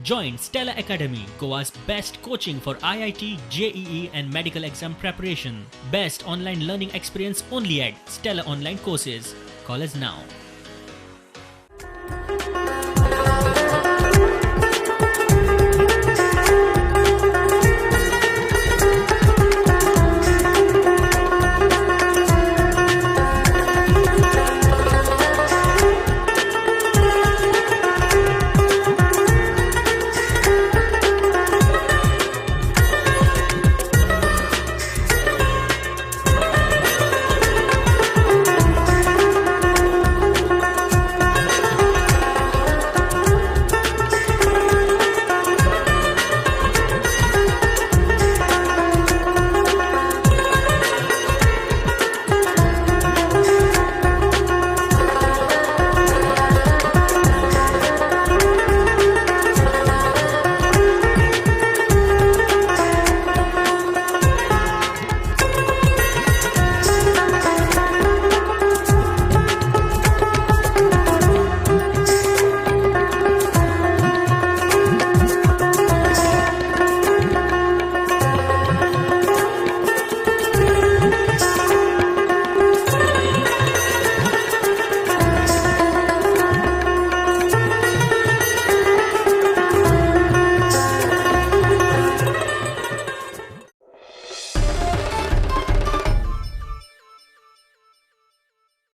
Join Stellar Academy, Goa's best coaching for IIT, JEE and medical exam preparation. Best online learning experience only at Stellar Online Courses. Call us now.